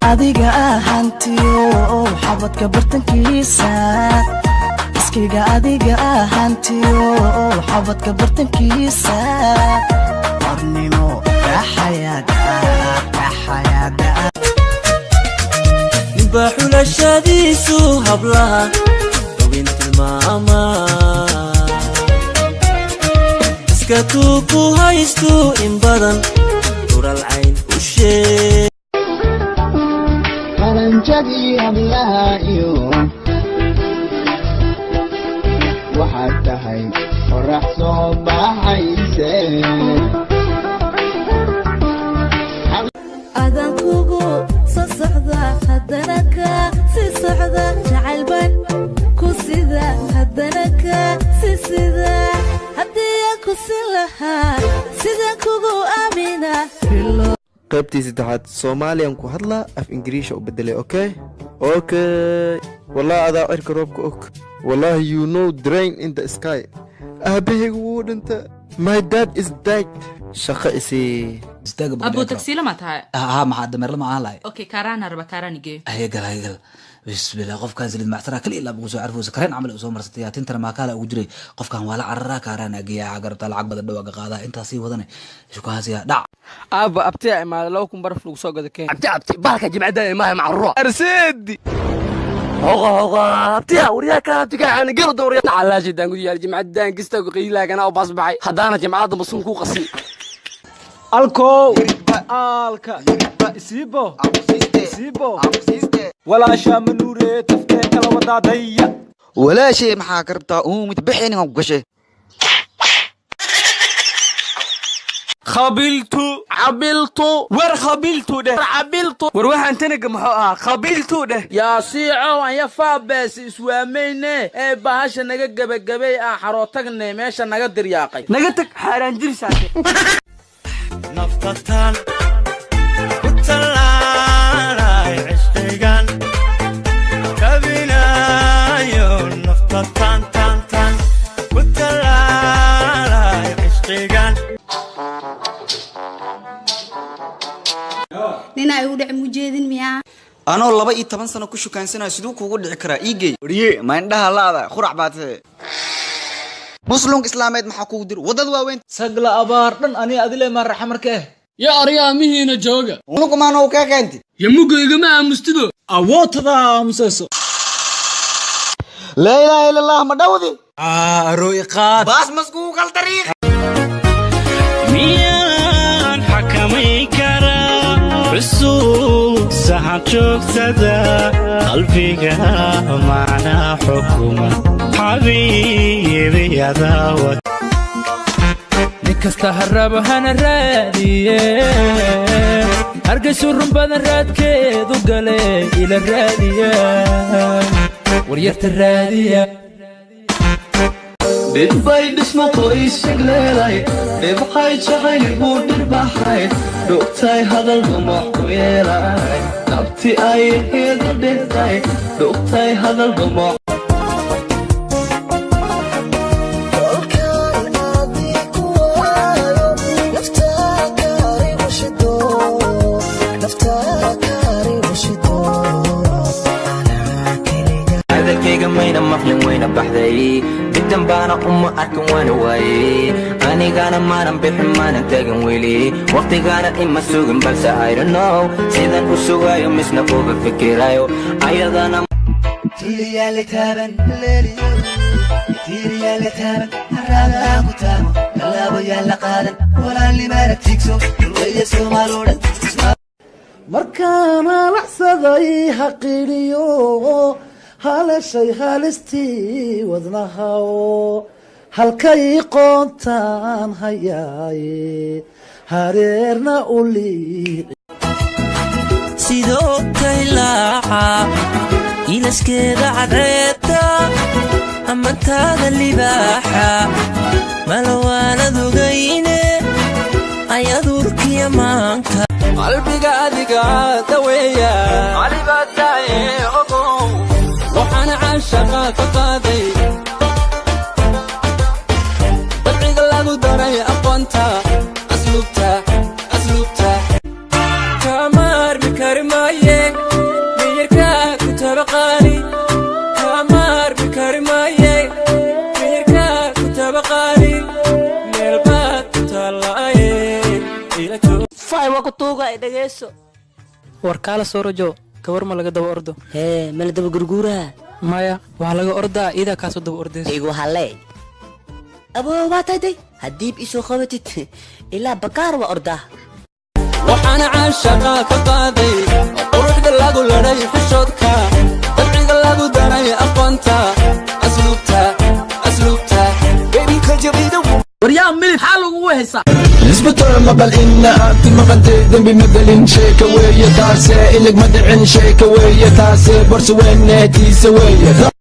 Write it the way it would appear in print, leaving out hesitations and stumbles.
Adiga ahantiyo xabadka bartankiisa, iskiga adiga ahantiyo xabadka bartankiisa, qornimo raxayaada raxayaada. Ninbaa xulashadiisu hablaha hubin tilmaama, iska tuu ku haystu in badan tural cayn u sheeg. Qaranjadii hablaha iyo waxaad tahay qorax soo baxayse. Adan kugu soo socda, haddana ka sii socda, jacaylban ku sida, haddana ka sii sida. Haddii aan ku sin lahaa, sidaan kugu aamina. Qaybtii saddexaad Soomaaliyan ku hadlaa, af Ingiriisha u bedelay. Okay, wallahi adaa cirka roobka og. Wallahi, you know drain in the sky. Aabahaygu wuu dhinta. My dad is dead. Shaqo isii. Istaaga. Abu, tagsiila ma tahay? Haa, maxaa dameerla ma ahaan lahay? Okay, kaaraan raba, kaaraan igee. Hayagal, hayagal, bismillah. Qofkan saliid macsara kali ilaa ugu soo carfoosa, kareen camal usoo marsatay, tintana maakaala ugu jiray. Qofkan waa la cararaa, kaaraan ageeyaa, garabtaa lacag badan dhawaaga qaadaa, intaas sii wadane shukahaasiya dhac. Aabba, abtiyaa imaada, 2000 baraf lagu soo gado keen. Abti, abti, bahalka jimcada maaha macruura. Arseedi. Hoqa hoqa, abtiya waryaa ka abtiga aan gelo dowriya. Calaashi daan ku yaal jimcadaan gista ku qiilaagana oo baas baxay, haddaana jimcada masun ku qasin. Alkow aalka isiibo isiibo, walaashaa manuure taftee kala wadaadaya. Walaashay, maxaa ka rabtaa? Uumid bixinin ku gashay. Khabiltu cabiltu, war khabiltu dheh, cabiltu. War waxaan tanaga muxuu ahaa? Khabiltu dheh. Yaa siicow anya faabees iswaamayne ee bahasha naga gebagabay, aan xarootagne meesha naga diryaaqay, naga tag xaaraan jirsaate. Naftatan ku tallaalay cishqigan kabinayo, naftatan tan tan ku tallaalay cishqigan. Ninaa igu dhec mujeedin miyaa? Anoo 12 sano ku shukaansanayo, siduu kuugu dhici karaa? Iigey wariye, ma indhaha la'da qurac baa tahe? Muslunka islaameed maxaa kugu dir waddada waaweyn? Sagla abaar dhan ani adile maa raxa marka eh. Ya aryaamihiina jooga. Unukumaano kaa keenti. Ya mugga igama aamustido. Awootada aamusayso. Laa ilaaha illa Allah, ma dhawdi? Arooy qaad. Baas maskugu kal dariiq. Miyaan xakamay karaa xusuusaha joogtada qalbiga, macnaa xukuma xabiibi adaawad? Nin kasta ha rabo hana raadiye, hargaysu run badan raadkeedu gale, ila raadiya waryarta raadiya. Dhidbay dhismo qoysag leeday, dhibqay jacayligu dhirbaxay, dhugtay hadal dhumuc ku yeelay, nabti ay heedu dhirtay, dhugtay hadal dhumuc. Kolkaan aadii ku waayo, naftaa kaarigu shido, naftaa kaarigu shido, anaa keliga. Hadalkayga mayna maqlin, wayna baxday, didan baana uma arkin, waana waayey. Anigana maanan bixin, maanan tagin weli, waqtigaana ima sugin, balse I don't know sidan u sugayo, misna uga fikirayo ayadana. Tiiriyaale taaban, tiiriyaale taaban, haraagaa ku taamo, tallaabo yaalla qaadan, walaalnimaana tiigso, dhulwaya Soomaaloo dhan. Markaan halacsaday haqidhiyo, haleshay halistii wadnahaw, halkay qoontaan hayaaye, hareerna u liici. Sidoo kaylaaca ilaskeeda cadceedda, amantaada libaaxa, malawaanadugayne ayadurkiya maanka. Qalbiga adiga daweeya, waxaana caashaqa ka qaaday dabciga lagu daray aqoonta, asluubta, asluubta kama armi kari maaye. Faay, waa ku tuuga, dhegeyso. War kaala soo rajo, gabar ma laga daba ordo. Hee, mala daba gurguuraa? Maya, waxaa laga ordaa iidaa kaasoo daba ordayso. Igu haley aboo, waa tayday haddiib isoo qabatid ilaa bakaar waa ordaa. Waxaana caashaqa ka qaaday quruxda lagu ladhay, xishoodka dabciga lagu daray, aqoonta, asluubta, asluubta. Waryaa milib, maxaa lagugu haysaa? Isbitaal maqal ina aad maqantay, dembi magelin, sheeka weeye taase, ilig ma dhicin, sheeka weeye taase, borse weyne tiise weeye.